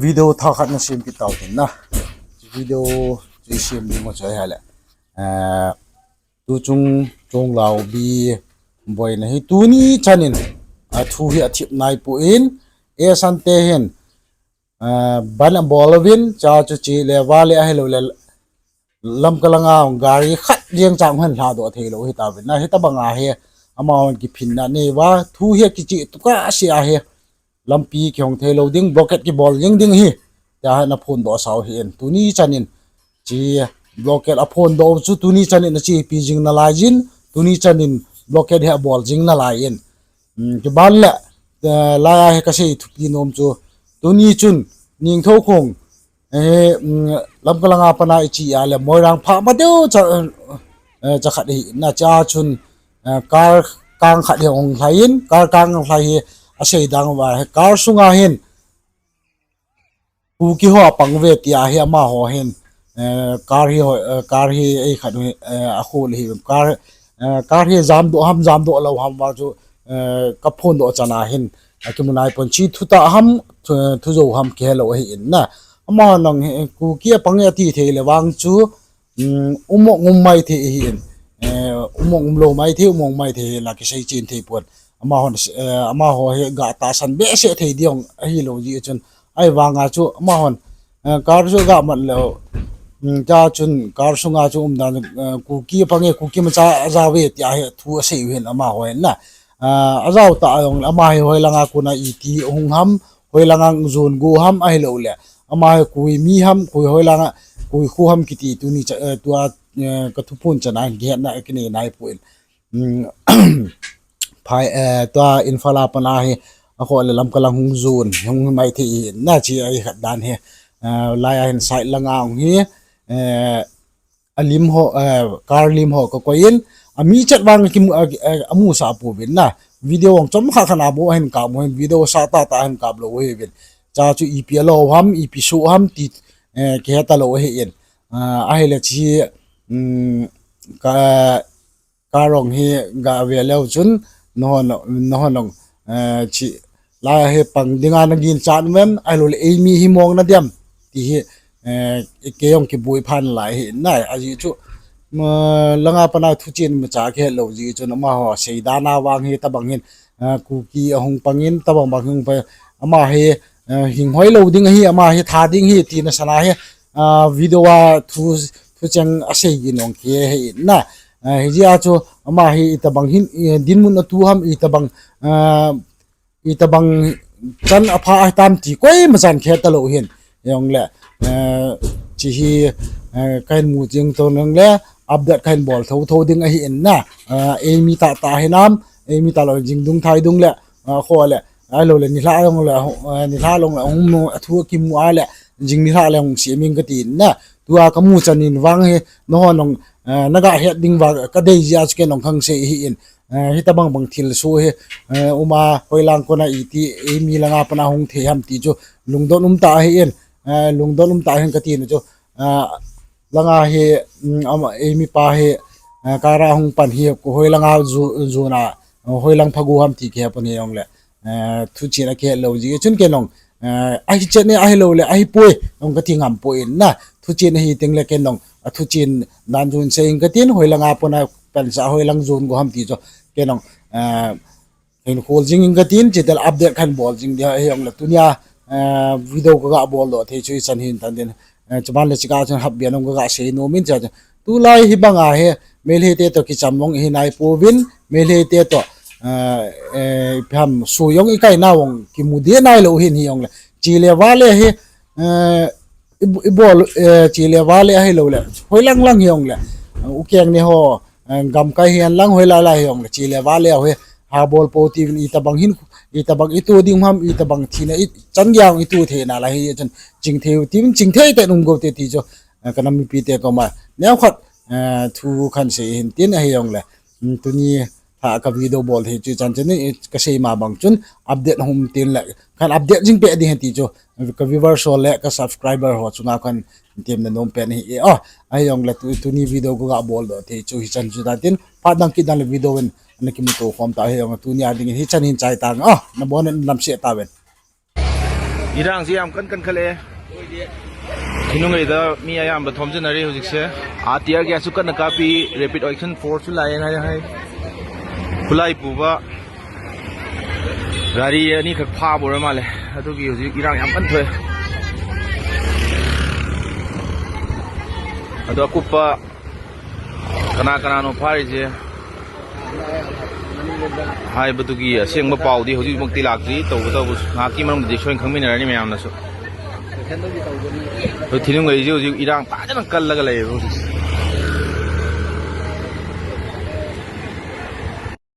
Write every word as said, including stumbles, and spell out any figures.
Video thakhat na sem kit tau tin na. Video chu sem ding ma chu ahile. Eh, tu chung chung lau bi boina hi tuni chanin a thu hi a thip nai pu in, e san te hin, eh, ban a bol vin cha chu chi le va le ahilou le Lamka langa gari khat jeng chang hen hla do thei lo hi ta vin na hi ta banga hi ama hon ki phin na nei va thu hi ki chi tu ka si a hi lampi ki hong thei lo ding, blockade ki bol jing ding hi. Tia hi na phon do sau hi in. Tuni chanin chi blockade a phon do chu tuni chanin a chi pi jing na lai jin, tuni chanin blockade hi a bol jing na lai in. Hmm, ki ban le, eh, lai a hi ka sei thupi nom chu. Tuni chun, ning tho khong, eh, mm, Lamka langa pana i chi a le Moirang pha ma deu cha, eh, cha khat hi na cha chun, eh, kar kang khat hi hong hlai in, kar kang hlai hi a sei dang va, kar sunga hin, Kuki ho a pang ve tia hi ama ho hin, eh, kar hi ho, eh, kar hi ei khat hi, eh, a khul hi, kar, eh, kar hi jam do ham, jam do lo ham va chu, eh, ka phon do chana hin, a ki mu nai pon chi thu ta ham, thu, thu zo ham ki he lo hi in na. Ama nang hi, Kuki a pang e ti thei le vang chu, um, um mong um mai thei hi in, eh, um mong um lo mai thei, um mong mai thei hi la ki sei chin thei pon. Ama hon, eh, ama ho hi ga ta san be se thei diong ahi lo ji chun. Ai vanga chu ama hon, eh, kar chu ga man lo. Hmm, cha chun kar sunga chu um dan, eh, Kuki pang e, Kuki ma cha a ja ve tia hi thu a sei hin ama ho hin na. Ah, a jao ta a jong le, ama hi hoi langa kuna i ti hung ham, hoi langa zun gu ham ahi lo le. Ama hi kui mi ham, kui hoi langa, kui khu ham kiti tuni cha, eh, tua, eh, ka thuphon chana hin ki hetna ki nei nai pu in. Hmm, phai, eh, tua Imphal a pana hi, a kho le Lamka lang hung zun, hung mai thei na chi a hi khat dan hi. Eh, lai a hin side langa hung hi, eh, a lim ho, eh, kar lim ho ka koi in, a mi chat vang ki mu, a, a, a mu sa pu vin na. Video ang chom kha kha na bo hin ka mo hin video sa ta ta hin ka lo hi vin. Cha chu ipi a lo ham, ipi su ham ti, eh, ki he ta lo hi in. Ah, ahile chi, mm, ka, ka rong hi ga ve leu chun, no, no, no, no, eh, chi, Lai hi pang dinga na gin chat mem, ai lo le ei mi hi mong na diam. Ti hi, eh, ke yong ki bui phan lai hi nai, a ji chu, ma, langa pana thu chin ma cha ke lo ji chu na ma ho, sei dana vang hi tabang hin, eh, Kuki a hung pangin, tabang bang hung pa, ama hi, eh, hing hoi lo ding hi, ama hi tha ding hi, ti na sana hi, ah, video a thu, thu cheng a sei gi nong ke hi na. Eh, hi ji a chu, ama hi i tabang hin, eh, dinmun a tu ham, i tabang, ah, i tabang chan a pha a tam ti koi ma chan khe ta lo hin. Yong le, eh, chi hi, eh, kahin mu jing to nang le, update kahin bol tho tho ding ahi in na. Eh, ei mi ta ta hi nam, ei mi ta lo jing dung thai dung le, eh, kho le, ai lo le, ni hla long le, eh, ni hla long le, hung mu, a thu ki mu a le, jing ni hla le hung si ming ka ti na. Tua ka mu chan in vang hi, no ho nong, eh, na ga het ding va, ka dei ji a chu ke nong khang sei hi in. Eh, hi tabang bang thil su hi, eh, uma hoi lang kona i ti, ei mi langa pana hung thei ham ti chu lungdon um ta hi in, eh, lungdon um ta hin ka ti na chu, eh, langa hi, mm, ama, ei mi pa hi, eh, kara hung pan hi, ko hoi langa zu, zu na, eh, hoi lang phagu ham ti ke pon hi ong le, eh, thu chin a ke lo ji chun ke nong, eh, ahi chet ne, ahi lo le, ahi poi, nong ka ti ngam poi na, thu chin ahi teng le ke nong, a thu chin dan jun se ing ka tin, hoi langa pona pan sa hoi lang jun go ham ti cho, ke nong, eh, hin khol jing ing ka tin, chitel update khan bol jing dia, he ong le tunia, eh, video ka ga bol do, thei chui chan hin tan din, eh, chuban le chika chun hap bia nong ka ga sei no min cha, tu lai hi banga he, Meitei te to ki cham mong hi nai po vin, Meitei te to, eh, eh, pham su yong i kai na wong ki mu dia nai lo hin hi ong le, chi le va le he, eh, i, i bol, eh, chi le va le ahi lo le. Hoi lang lang hi ong le. U keng ni ho, eh, gam kai hian lang hoi lai lai hi ong le. Chi le va le hoi ha bol po ti vin i tabang hin, i tabang i tu ding ham, i tabang thina i chan giang i tu the na lai hi chun ching thei u ti vin ching thei te nung go te ti cho. Eh, ka nam mi pi te ko ma. Neo khat, eh, thu khan se hin tin ahi ong le. Hmm, tuni tha ka video bol thei chu chan chun, eh, ka sei ma bang chun update hum tin le khan update jing pe ding hen ti chu ka viewer ho le ka subscriber ho chunga khan tem na nom pen hi e. Oh, ahi ong le tu, tuni video ka ga bol do thei chu hi chan chu ta tin phat dang kit dang le video in na ki mu to khom ta hi ong tuni a ding hi chan hin chai ta nga. Oh, na bon lam se ta ven. ꯏꯔꯥꯡꯁꯤ ꯌꯥꯝ ꯀꯟ ꯀꯟꯈꯠꯂꯛꯑꯦ꯫ ꯊꯤꯅꯨꯡꯒꯩꯗ ꯃꯤ ꯑꯌꯥꯝꯕ ꯊꯣꯝꯖꯤꯟꯅꯔꯤ ꯍꯧꯖꯤꯛꯁꯦ꯫ ꯑꯥ, tear gas ꯁꯨ ꯀꯟꯅ ꯀꯥꯞꯄꯤ, rapid action force ꯁꯨ ꯂꯥꯛꯑꯦꯅ ꯍꯥꯏ, ꯍꯥꯏ꯫ ꯈꯨꯠꯂꯥꯏ ꯄꯨꯕ ꯒꯥꯔꯤ ꯑꯅꯤꯈꯛ ꯐꯥꯕ ꯑꯣꯏꯔ ꯃꯥꯜꯂꯦ꯫ ꯑꯗꯨꯒꯤ ꯍꯧꯖꯤꯛ ꯏꯔꯥꯡ ꯌꯥꯝ ꯀꯟꯅ ꯊꯣꯛꯑꯦ꯫ ꯑꯗꯣ ꯑꯀꯨꯞꯄ ꯀꯅꯥ ꯀꯅꯥꯅꯣ ꯐꯥꯔꯤꯁꯦ ꯍꯥꯏꯕꯗꯨꯒꯤ ꯑꯁꯦꯡꯕ ꯄꯥꯎꯗꯤ ꯍꯧꯖꯤꯛꯃꯛꯇꯤ ꯂꯥꯛꯇ꯭ꯔꯤ꯫ ꯇꯧꯕꯇꯕꯨ ꯉꯥꯏꯍꯥꯛꯀꯤ ꯃꯅꯨꯡꯗꯗꯤ ꯁꯣꯏꯅ ꯈꯪꯃꯤꯟꯅꯔꯅꯤ ꯃꯌꯥꯝꯅꯁꯨ꯫ ꯑꯗꯣ ꯊꯤꯅꯨꯡꯒꯩꯁꯦ ꯍꯧꯖꯤꯛ ꯏꯔꯥꯡ ꯐꯖꯅ ꯀꯜꯂꯒ ꯂꯩꯌꯦꯕ ꯍꯧꯖꯤꯛꯁꯦ꯫